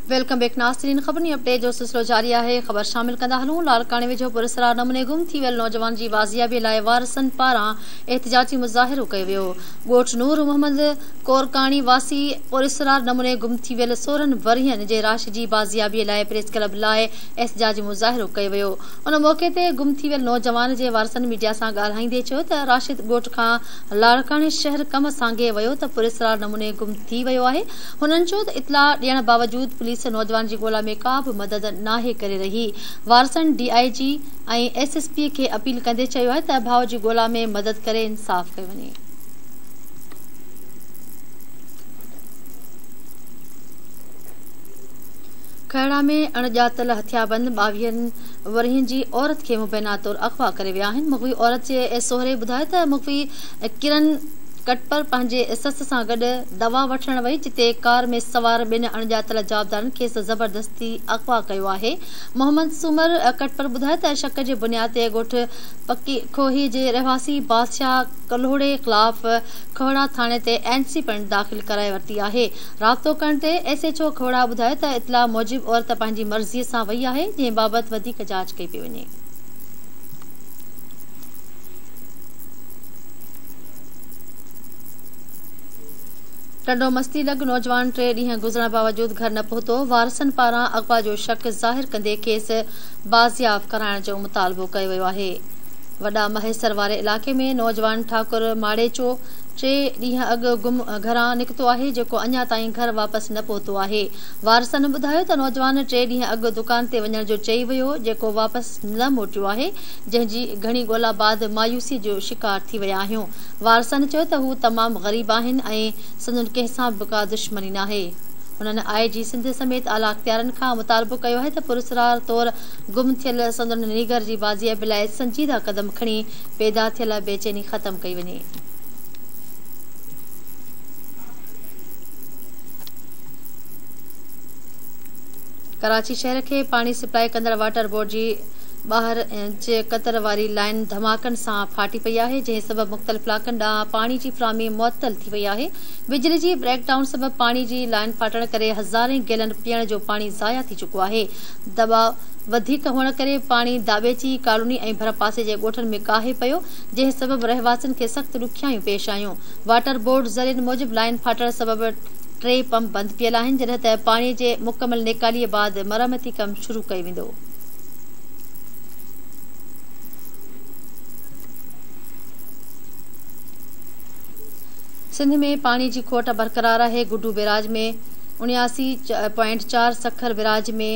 Welcome back ناظرين، خبرن جي اپڊيٽ جو سلسلو جاري آهي. خبر شامل ڪندا هلون، لاڙڪاڻي ويجهو پراسرار نموني گم ٿي ويل نوجوان جي بازيابي لاء وارثن پاران احتجاجي مظاهرو ڪيو ويو. ڳوٺ نور محمد ڪورڪاڻي واسي پراسرار نموني گم ٿي ويل 16 ورهين جي راشد جي بازيابي لاء پريس ڪلب لاء احتجاجي مظاهرو ڪيو ويو. ان موقعي تي گم ٿي ويل نوجوان جي وارثن ميڊيا سان ڳالهائيندي چيو ته راشد ڳوٺ کان لاڙڪاڻي شهر ڪم سانگي ويو ته پراسرار نموني گم ٿي ويو آهي. هنن چيو ته اطلاع ڏيڻ باوجود پوليس نوجوان جي ڳولا ۾ ڪا به مدد ناهي ڪري رهي. وارثن D I G ۽ S S P کي اپيل ڪندي چيو آهي ته ڀاء جي ڳولا ۾ مدد ڪري انصاف ڪيو وڃي. کهڙا ۾ اڻڄاتل هٿياربند 22 ورهين جي عورت کي مبينا طور اغوا ڪري ويا آهن. مغوي عورت جي سهري ٻڌايو ته مغوي ڪرن ڪٽپر پنهنجي سس سان گڏ دوا وٺڻ وئي، جتي ڪار ۾ سوار ٻن اڻڄاتل جوابدارن کيس زبردستي اغوا ڪيو آهي. محمد سومر ڪٽپر ٻڌايو ته شڪ جي بنياد تي ڳوٺ پڪي کوهي جي رهواسي بادشاهه ڪلهوڙي خلاف کهڙا ٿاڻي تي اين سي پڻ داخل ڪرائي ورتي آهي. رابطو ڪرڻ تي ايس ايڇ او کهڙا ٻڌايو ته اطلاع موجب عورت پنهنجي مرضي سان وئي آهي، جنهن بابت وڌيڪ جاچ ڪئي پئي وڃي. ٽنڊو مستي لڳ نوجوان 3 ڏينهن گذرڻ باوجود گهر نه پهتو، وارثن پاران اغوا جو شڪ ظاهر ڪندي کيس بازياب ڪرائڻ جو مطالبو ڪيو ويو آهي. وڏا مهيسر واري علائقي ۾ نوجوان ٺاڪر ماڙيچو 3 ڏينهن اڳ گم گهران نڪتو آهي، جيڪو اڃا تائين گهر واپس نه پهتو آهي. وارثن ٻڌايو ته نوجوان 3 ڏينهن اڳ دڪان تي وڃڻ جو چئي ويو، جيڪو واپس نه موٽيو آهي، جنهن جي گهڻي ڳولا بعد مايوسي جو شڪار ٿي ويا آهيون. وارثن چيو ته هو تمام غريب آهن ۽ سندن ڪنهن سان به ڪا دشمني ناهي. هنن آء جي سنڌ سميت اعليٰ اختيارين کان مطالبو ڪيو آهي ته پراسرار طور گم ٿيل سندن نينگر جي بازيابي لاء سنجيده قدم کڻي پيدا ٿيل بيچيني ختم ڪئي وڃي. ڪراچي شهر کي پاڻي سپلائي ڪندڙ واٽر بورڊ جي 12 انچ قطر واري لائين ڌماڪن سان ڦاٽي پئي آهي، جنهن سبب مختلف علائقن ڏانهن پاڻي جي فراهمي معطل ٿي وئي آهي. بجلي جي بريڪ ڊائون سبب پاڻي جي لائين ڦاٽڻ ڪري هزارين گيلن پيئڻ جو پاڻي ضايع ٿي چڪو آهي. دٻاء وڌيڪ هئڻ ڪري پاڻي داٻيچي ڪالوني ۽ ڀرپاسي جي ڳوٺن ۾ ڪاهي پيو، جنهن سبب رهواسين کي سخت ڏکيائيون پيش آيون. واٽر بورڊ ذريعن موجب لائين ڦاٽڻ سبب 3 پمپ بند پيل آهن، جڏهن ته پاڻي جي مڪمل نيڪالي بعد مرمتي ڪم شروع ڪيو ويندو. سنڌ ۾ پاڻي جي کوٽ برقرار آهي، گڊو بيراج ۾ 79.4، سکر بيراج ۾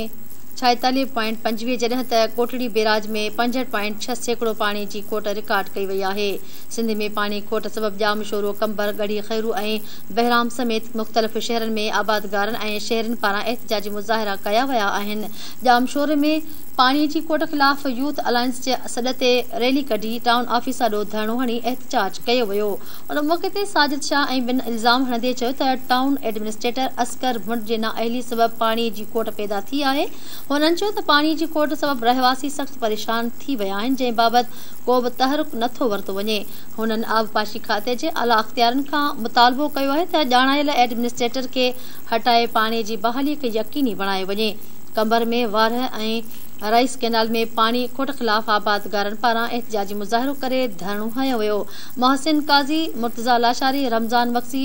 46.25 جڏهن ته ڪوٽڙي بيراج ۾ 65.6% پاڻي جي کوٽ رڪارڊ ڪئي وئي آهي. سنڌ ۾ پاڻي کوٽ سبب ڄامشورو، قمبر، ڳڙهي خيرو ۽ بهرام سميت مختلف شهرن ۾ آبادگارن ۽ شهرين پاران احتجاجي مظاهرا ڪيا ويا آهن. ڄامشوري ۾ پاڻي جي کوٽ خلاف يوٿ الائنس جي سڏ تي ريلي ڪڍي ٽائون آفيس آڏو ڌرڻو هڻي احتجاج ڪيو ويو. ان موقعي تي ساجد شاهه ۽ ٻين الزام هڻندي چيو ته ٽائون ايڊمنسٽريٽر اصغر ڀنڊ جي نااهلي سبب پاڻي جي کوٽ پيدا ٿي آهي. هنن چيو ته پاڻي جي کوٽ سبب رهواسي سخت پريشان ٿي ويا آهن جنهن بابت ڪو به تحرڪ نٿو ورتو وڃي. هنن آبپاشي کاتي جي اعليٰ اختيارين کان مطالبو ڪيو آهي ته ڄاڻايل ايڊمنسٽريٽر کي هٽائي پاڻي جي بحالي کي يقيني بڻايو وڃي. قمبر ۾ وارهه ۽ رائيس ڪئنال ۾ پاڻي کوٽ خلاف آبادگارن پاران احتجاجي مظاهرو ڪري ڌرڻو هنيو ويو. محسن قاضي، مرتضيٰ لاشاري، رمضان مگسي،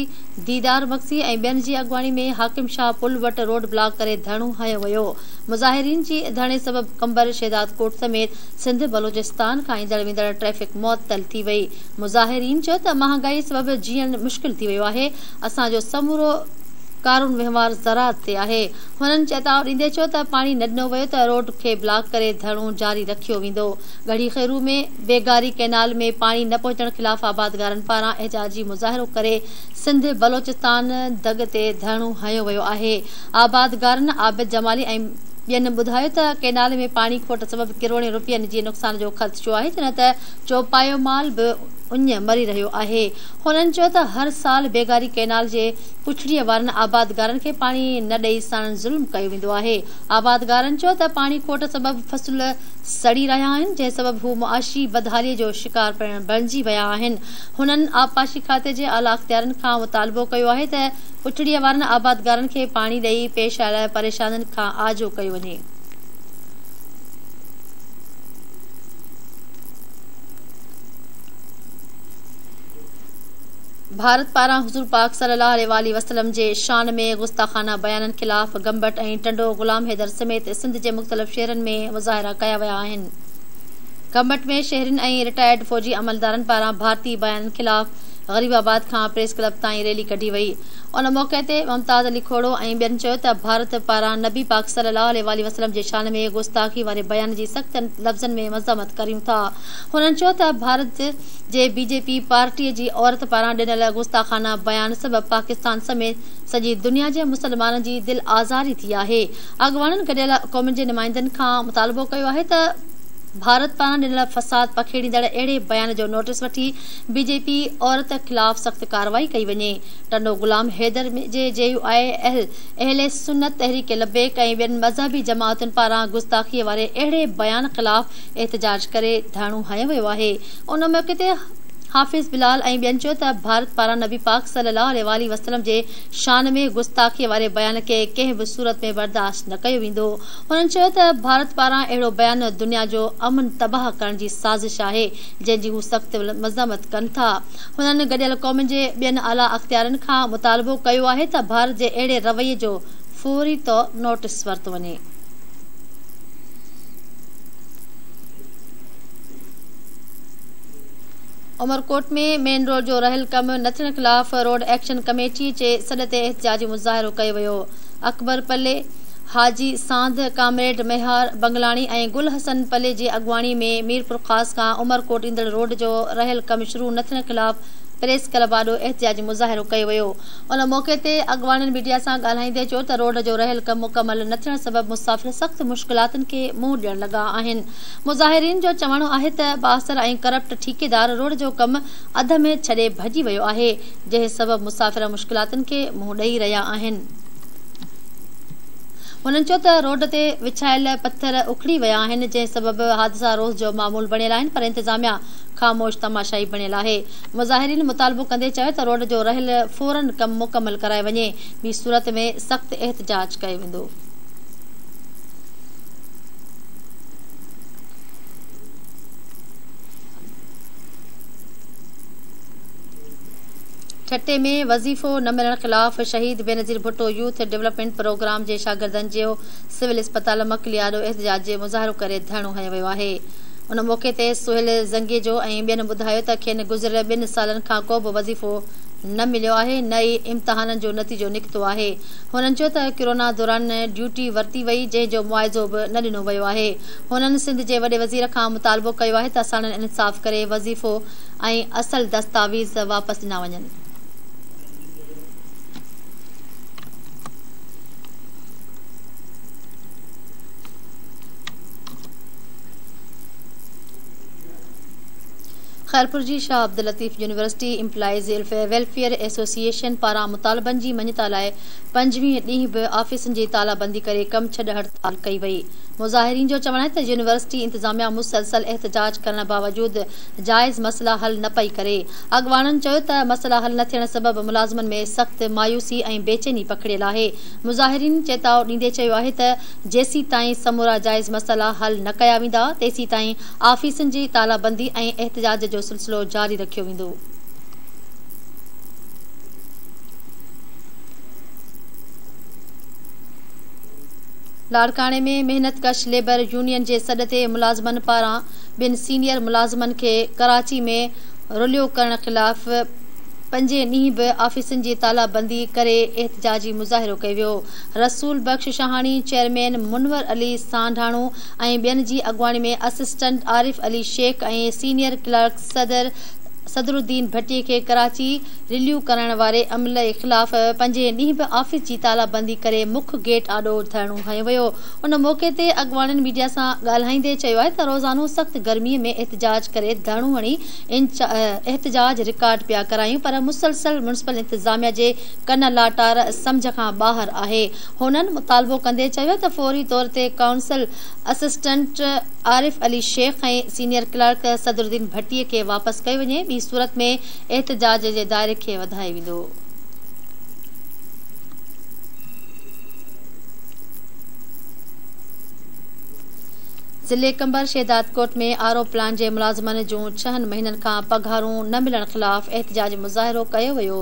ديدار مگسي ۽ ٻين جي اڳواڻي ۾ حاڪم شاهه پل وٽ روڊ بلاڪ ڪري ڌرڻو هنيو ويو. مظاهرين جي ڌرڻي سبب قمبر شهدادڪوٽ سميت سنڌ بلوچستان کان ايندڙ ويندڙ ٽريفڪ معطل ٿي وئي. مظاهرين چيو ته مهانگائي سبب جيئڻ مشڪل ٿي ويو آهي، اسان جو سمورو ڪارون وهنوار زراعت تي آهي. هنن چتاء ڏيندي چيو ته پاڻي نه ڏنو ويو ته روڊ کي بلاڪ ڪري ڌرڻو جاري رکيو ويندو. ڳڙهي خيرو ۾ بيگاري ڪئنال ۾ پاڻي نه پهچڻ خلاف آبادگارن پاران احتجاجي مظاهرو ڪري سنڌ بلوچستان دڳ تي ڌرڻو هنيو ويو آهي. آبادگارن عابد جمالي ۽ ٻين ٻڌايو ته ڪئنال ۾ پاڻي کوٽ سبب ڪروڙين رپين جي نقصان جو خدشو آهي جڏهن ته چوپايو مال به اڃ مري رهيو آهي. هنن چيو ته هر سال بيگاري ڪئنال جي پڇڙيء وارن آبادگارن کي پاڻي نه ڏئي ساڻن ظلم ڪيو ويندو آهي. آبادگارن چيو ته پاڻي کوٽ سبب فصل سڙي رهيا آهن، جنهن سبب هو معاشي بدحالي جو شڪار بڻجي ويا آهن. هنن آبپاشي کاتي جي اعليٰ اختيارين کان مطالبو ڪيو آهي ته پڇڙيء وارن آبادگارن کي پاڻي ڏئي پيش آيل پريشانين کان آجو ڪيو وڃي. ڀارت پاران حضور پاڪ صلي الله عليه واٰله وسلم جي شان ۾ گستاخانه بيانن خلاف گمبٽ ۽ ٽنڊو غلام حيدر سميت سنڌ جي مختلف شهرن ۾ مظاهرا ڪيا ويا آهن. گمبٽ ۾ شهرين ۽ رٽائرڊ فوجي عملدارن پاران ڀارتي بيانن خلاف غريب آباد کان پريس ڪلب تائين ريلي ڪڍي وئي. ان موقعي تي ممتاز علي کوڙو ۽ ٻين چيو ته ڀارت پاران نبي پاڪ صلي الله عليه واٰله وسلم جي شان ۾ گستاخي واري بيان جي سخت لفظن ۾ مذمت ڪريون ٿا. هنن چيو ته ڀارت جي بي جي پي پارٽي جي عورت پاران ڏنل گستاخانه بيان سبب پاڪستان سميت سڄي دنيا جي مسلمانن جي دل آزاري ٿي آهي. اڳواڻن گڏيل قومن جي نمائندن کان مطالبو ڪيو آهي ته ڀارت پاران ڏنل فساد پکيڙيندڙ اهڙي بيان جو نوٽيس وٺي بي جي پي عورت خلاف سخت ڪارروائي ڪئي وڃي. ٽنڊو غلام حيدر جي جي يو آء اهل اهل سنت تحريڪ لبيڪ ۽ ٻين مذهبي جماعتن پاران گستاخي واري اهڙي بيان خلاف احتجاج ڪري ڌرڻو هنيو ويو آهي. ان موقعي تي حافظ بلال ۽ ٻين چيو ته ڀارت پاران نبي پاڪ صلي الله عليه واٰله وسلم جي شان ۾ گستاخي واري بيان کي ڪنهن به صورت ۾ برداشت نه ڪيو ويندو. هنن چيو ته ڀارت پاران اهڙو بيان دنيا جو امن تباهه ڪرڻ جي سازش آهي جنهن جي هو سخت مذمت ڪن ٿا. هنن گڏيل قومن جي ٻين اعليٰ اختيارين کان مطالبو ڪيو آهي ته ڀارت جي اهڙي رويي جو فوري طور نوٽيس ورتو وڃي. عمرڪوٽ ۾ مين روڊ جو رهيل ڪم نه ٿيڻ خلاف روڊ ايڪشن ڪميٽي جي سڏ تي احتجاجي مظاهرو ڪيو ويو. اڪبر پلي، حاجي ساند، ڪامريڊ ميهار بنگلاڻي ۽ گل حسن پلي جي اڳواڻي ۾ ميرپورخاص کان عمرڪوٽ ايندڙ روڊ جو رهيل ڪم شروع نه ٿيڻ خلاف پريس ڪلب آڏو احتجاجي مظاهرو ڪيو ويو. ان موقعي تي اڳواڻن ميڊيا سان ڳالهائيندي چيو ته روڊ جو رهيل ڪم مڪمل نه ٿيڻ سبب مسافر سخت مشڪلاتن کي منهن ڏيڻ لڳا آهن. مظاهرين جو چوڻ آهي ته بااثر ۽ ڪرپٽ ٺيڪيدار روڊ جو ڪم اڌ ۾ ڇڏي ڀڄي ويو آهي، جنهن سبب مسافر مشڪلاتن کي منهن ڏئي رهيا آهن. هنن چيو ته روڊ تي وڇايل پٿر اکڙي ويا آهن، جنهن سبب حادثا روز جو معمول بڻيل آهن پر انتظاميا خاموش تماشائي بڻيل آهي. مظاهرين مطالبو ڪندي چيو ته روڊ جو رهيل فورن ڪم مڪمل ڪرايو وڃي، ٻي صورت ۾ سخت احتجاج ڪيو ويندو. ٺٽي ۾ وظيفو نه ملڻ خلاف شهيد Benazir Bhutto youth development programme جي شاگردن جو سول اسپتال مڪلي آڏو احتجاجي مظاهرو ڪري ڌرڻو هنيو ويو آهي. ان موقعي تي سهيل زنگيجو ۽ ٻين ٻڌايو ته کين گذريل ٻن سالن کان ڪو به وظيفو نه مليو آهي نه ئي امتحانن جو نتيجو نڪتو آهي. هنن چيو ته ڪرونا دوران ڊيوٽي ورتي وئي جنهن جو معاوضو به نه ڏنو ويو آهي. هنن سنڌ جي وڏي وزير کان مطالبو ڪيو آهي ته ساڻن انصاف ڪري وظيفو ۽ اصل دستاويز واپس ڏنا وڃن. خيرپور جي Shah Abdul Latif university employees welfare association پاران مطالبن جي مڃتا لاء پنجويهين ڏينهن به آفيسن جي تالا بندي ڪري ڪم ڇڏ هڙتال ڪئي وئي. مظاهرين جو چوڻ آهي ته يونيورسٽي انتظاميا مسلسل احتجاج ڪرڻ باوجود جائز مسئلا حل نه پئي ڪري. اڳواڻن چيو ته مسئلا حل نه ٿيڻ سبب ملازمن ۾ سخت مايوسي ۽ بيچيني پکڙيل آهي. مظاهرين چتاء ڏيندي چيو آهي ته جيسيتائين سمورا جائز مسئلا حل نه ڪيا ويندا تيسيتائين آفيسن جي تالا بندي ۽ احتجاج جو سلسلو جاري رکيو ويندو. لاڙڪاڻي ۾ محنت ڪش ليبر يونين جي سڏ تي ملازمن پاران ٻن سينيئر ملازمن کي ڪراچي ۾ رليو ڪرڻ خلاف پنجين ڏينهن به آفيسن جي تالا بندي ڪري احتجاجي مظاهرو ڪيو ويو. رسول بخش شاهاڻي، چيئرمين منور علي سانڍاڻو ۽ ٻين جي اڳواڻي ۾ assistant Arif Ali Shaikh ۽ senior clerk صدر صدرالدين ڀٽي کي ڪراچي رليو ڪرائڻ واري عمل خلاف پنجين ڏينهن به آفيس جي تالا بندي ڪري مک گيٽ آڏو ڌرڻو هنيو ويو. ان موقعي تي اڳواڻن ميڊيا سان ڳالهائيندي چيو آهي ته روزانو سخت گرمي ۾ احتجاج ڪري ڌرڻو هڻي احتجاج رڪارڊ پيا ڪرايون پر مسلسل ميونسپل انتظاميا جي ڪن لاٽار سمجهه کان ٻاهر آهي. هنن مطالبو ڪندي چيو ته فوري طور تي council assistant Arif Ali Shaikh ۽ senior clerk Sadruddin Bhatti کي واپس ڪيو وڃي ٻي صورت ۾ احتجاج جي دائري کي وڌايو ويندو. ضلعي Qambar Shahdadkot ۾ R O plant جي ملازمن جون ڇهن مهينن کان پگهارون نه ملڻ خلاف احتجاجي مظاهرو ڪيو ويو.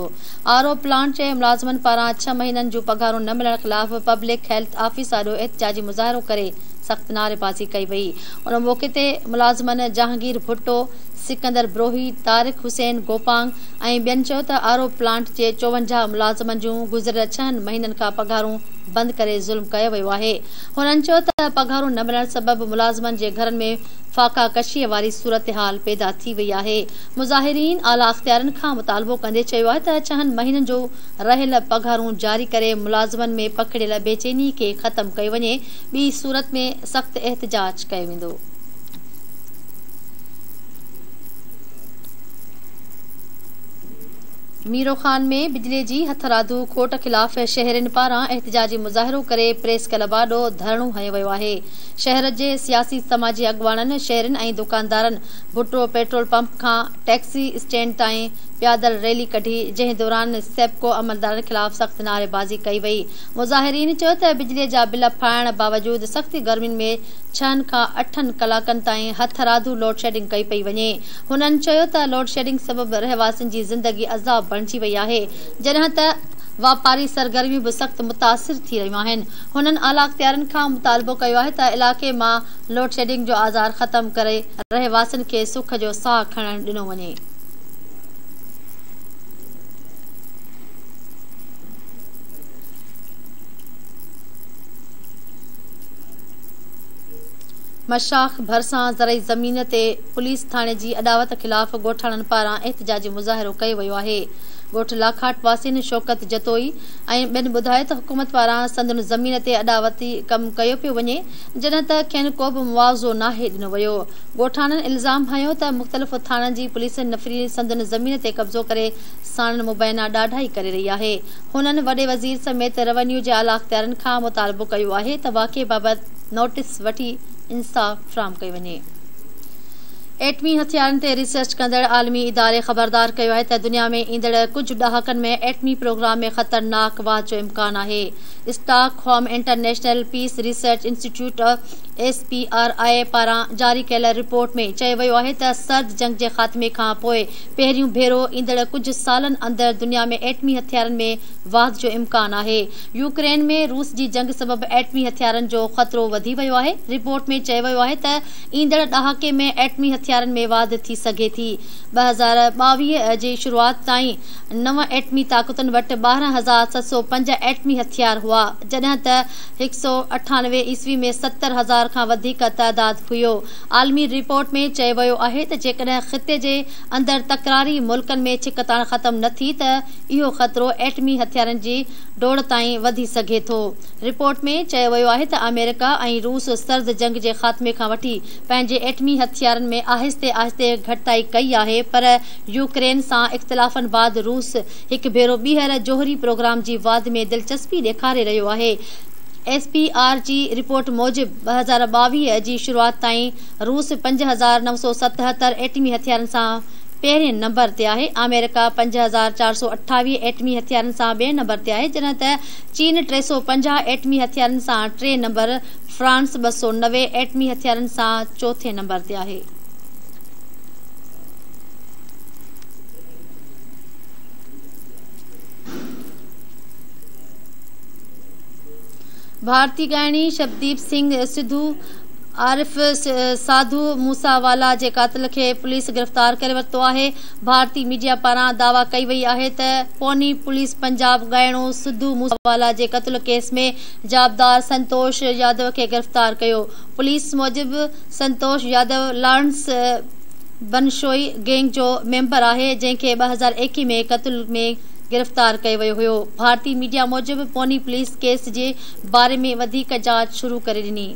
آر او پلانٽ جي ملازمن پاران ڇهه مهينن جون پگهارون نه ملڻ خلاف پبلڪ هيلٿ آفيس آڏو احتجاجي مظاهرو ڪري سخت نعريبازي ڪئي وئي. ان موقعي تي ملازمن جهانگير ڀٽو، سڪندر بروهي، طارق حسين گوپانگ ۽ ٻين چيو ته آر او پلانٽ جي 54 ملازمن جون گذريل ڇهن مهينن کان پگهارون بند ڪري ظلم ڪيو ويو آهي. هنن چيو ته پگهارون نه ملڻ سبب ملازمن جي گهرن ۾ فاقا ڪشيء واري صورتحال پيدا ٿي وئي آهي. مظاهرين اعليٰ اختيارين کان مطالبو ڪندي چيو آهي ته ڇهن مهينن جون رهيل پگهارون جاري ڪري ملازمن ۾ پکڙيل بيچيني کي ختم ڪيو وڃي ٻي صورت ۾ سخت احتجاج ڪيو ويندو. ميرو خان ۾ بجلي جي هٿرادو کوٽ خلاف شهرين پاران احتجاجي مظاهرو ڪري پريس ڪلب آڏو ڌرڻو هنيو ويو آهي. شهر جي سياسي سماجي اڳواڻن، شهرين ۽ دڪاندارن ڀٽو پيٽرول پمپ کان ٽيڪسي اسٽينڊ تائين پيادل ريلي ڪڍي، جنهن دوران سيپڪو عملدارن خلاف سخت نعريبازي ڪئي وئي. مظاهرين چيو ته بجلي جا بل ڦاڙڻ باوجود سخت گرمين ۾ ڇهن کان اٺن ڪلاڪن تائين هٿرادو لوڊشيڊنگ ڪئي پئي وڃي. هنن چيو ته لوڊشيڊنگ سبب رهواسين جي زندگي عذاب بڻجي وئي آهي، جڏهن ته واپاري سرگرميون به سخت متاثر ٿي رهيون آهن. هنن اعليٰ اختيارين کان مطالبو ڪيو آهي ته علائقي مان لوڊشيڊنگ جو آزار ختم ڪري رهواسين کي سک جو ساهه کڻڻ ڏنو وڃي. مشاخ ڀرسان زرعي زمين تي پوليس ٿاڻي جي اڏاوت خلاف ڳوٺاڻن پاران احتجاجي مظاهرو ڪيو ويو آهي. ڳوٺ لاکاٽ واسين شوڪت جتوئي ۽ ٻين ٻڌايو ته حڪومت پاران سندن زمين تي اڏاوتي ڪم ڪيو پيو وڃي جڏهن ته کين ڪو به معاوضو ناهي ڏنو ويو. ڳوٺاڻن الزام هنيو ته مختلف ٿاڻن جي پوليس نفري سندن زمين تي قبضو ڪري ساڻن مبينا ڏاڍائي ڪري رهي آهي. هنن وڏي وزير سميت روينيو جي اعليٰ اختيارين کان مطالبو ڪيو آهي ته واقعي بابت نوٽيس وٺي انصاف فراهم ڪيو وڃي. ايٽمي هٿيارن تي ريسرچ ڪندڙ عالمي اداري خبردار ڪيو آهي ته دنيا ۾ ايندڙ ڪجهه ڏهاڪن ۾ ايٽمي پروگرام ۾ خطرناڪ واڌ جو امڪان آهي. Stockholm international peace research institute, S P R I, پاران جاري ڪيل رپورٽ ۾ چيو ويو آهي ته سرد جنگ جي خاتمي کان پوء پهريون ڀيرو ايندڙ ڪجهه سالن اندر دنيا ۾ ايٽمي هٿيارن ۾ واڌ جو امڪان آهي. يوڪرين ۾ روس جي جنگ سبب ايٽمي هٿيارن جو خطرو وڌي ويو آهي. رپورٽ ۾ چيو ويو آهي ته ايندڙ ڏهاڪي ۾ ايٽمي هٿيارن ۾ واڌ ٿي سگهي ٿي. 2022 جي شروعات تائين نو ايٽمي طاقتن وٽ 12,705 ايٽمي هٿيار هئا، جڏهن ته 198 عيسوي ۾ 70,000 کان وڌيڪ تعداد هيو. عالمي رپورٽ ۾ چيو ويو آهي ته جيڪڏهن خطي جي اندر تڪراري ملڪن ۾ ڇڪتاڻ ختم نه ٿي ته اهو خطرو ايٽمي هٿيارن جي ڊوڙ تائين وڌي سگهي ٿو. رپورٽ ۾ چيو ويو آهي ته آمريڪا ۽ روس سرد جنگ جي خاتمي کان وٺي پنهنجي ايٽمي هٿيارن ۾ آهستي آهستي گهٽتائي ڪئي آهي پر يوڪرين سان اختلافن بعد روس هڪ ڀيرو ٻيهر جوهري پروگرام جي واڌ ۾ دلچسپي ڏيکاري رهيو آهي. ايس پي آر جي رپورٽ موجب 2022 جي شروعات تائين روس 5977 ايٽمي هٿيارن سان پهرين نمبر تي آهي، آمريڪا 5428 ايٽمي هٿيارن سان ٻئي نمبر تي آهي، جڏهن ته چين 350 ايٽمي هٿيارن سان ٽئين نمبر، فرانس 290 ايٽمي هٿيارن سان چوٿين نمبر تي آهي. ڀارتي ڳائڻي شبديپ سنگهه سڌو عرف ساڌو موسيٰ والا جي قاتل کي پوليس گرفتار ڪري ورتو آهي. ڀارتي ميڊيا پاران دعويٰ ڪئي وئي آهي ته پوني پوليس پنجاب ڳائڻو سڌو موسيٰ والا جي قتل ڪيس ۾ جوابدار سنتوش يادو کي گرفتار ڪيو. پوليس موجب سنتوش يادو لارنس بنشوئي گينگ جو ميمبر آهي، جنهن کي 2021 ۾ قتل ۾ گرفتار ڪيو ويو هيو. ڀارتي ميڊيا موجب پوني پوليس ڪيس جي باري ۾ وڌيڪ جاچ شروع ڪري ڏني.